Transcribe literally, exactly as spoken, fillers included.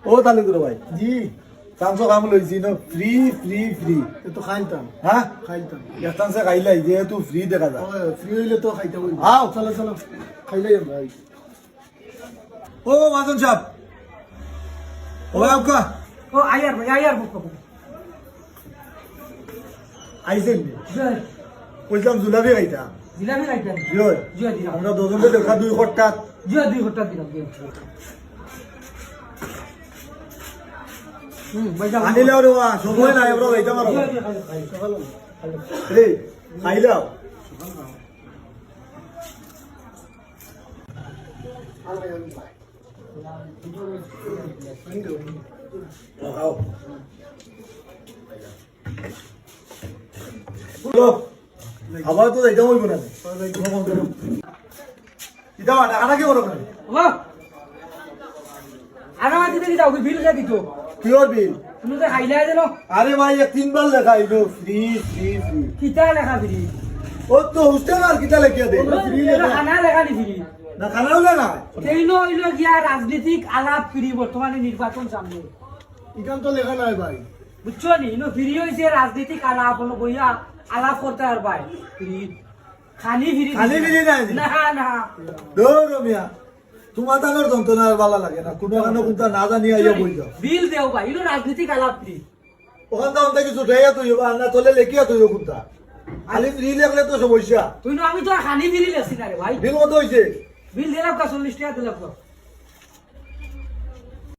ও তালুকদার ভাই, জি। চান্স কাম লইছি না, ফ্রি, ফ্রি, ফ্রি। এ তো খাইলতাম। হ্যাঁ? খাইলতাম। এক চান্সে খাইলাই, যেহেতু ফ্রি দেখা যায়। ওই, ফ্রি হইলে তো খাইতাম হইব। আও। চলো, চলো। খাইলাই আমরা, এই। ও, মাজন সাহেব। ও, আউক্কা। ও, আইয়ার ভাই, আইয়ার ভাই। আইছেন নি? জি। কইছিলাম জুলাবি খাইতাম। জিলাপি খাইতাম? জি। জি, দিলাম। আমরা দুজনকে দেখা দুই খট্টা। জি, দুই খট্টা দিলাম, জি। হুম, ভাই, যাও। আনিলাও রে বা, সময় নাই, আমরা যাইতাম পারবো। জি, জি, খাই, খাই, সকালে খাই। রে, খাইলাও। খাও। বলো, আবার তো যাইতাম হইব না। কিতা বা, টাকাটা কি বলো কেন? বাবা, আর আমার দিদি যাও, বিল কে দিত? কিয়র বিল? তুমি তো খাইলা যেন। আরে ভাই, এক তিনবার লেখা আইলো, ফ্রি, ফ্রি, ফ্রি। কিতা লেখা ফ্রি? ও তো হোস্টেল আর কিতা লেখিয়া দে? ও, ফ্রি এটা লেখা। খানা লেখা নি ফ্রি? না, খানাও না, না। কেন হইলো গিয়া রাজনৈতিক আলাপ ফ্রি বর্তমানে নির্বাচন সামনে। ইখান তো লেখা নাই ভাই। বুঝছো নি? ইনো ফ্রি হইছে রাজনৈতিক আলাপ, হলো বইয়া আলাপ করতে আর ভাই। ফ্রি। খানি ফ্রি খানি দিছে। ফ্রি নাই নি? না, না। দৌড় মিয়া। তোমার তানোর যন্ত্রণা আর ভালা লাগে না। কোনো কানো কোনটা না জানি আইয়া বই যাও। বিল দেও ভাই, ইনো রাজনৈতিক আলাপ ফ্রি। ওখান থেকে কিছু উঠাইয়া তুই আর না তোলে লেখিয়া তুই কোনটা? খালি ফ্রি লেখলে তো সমস্যা। তুই না, আমি তো আর খানি ফ্রি লেখছি না রে ভাই। বিল কত হইছে? বিল দিলাম কা চল্লিশ টাকা দিলাম তো।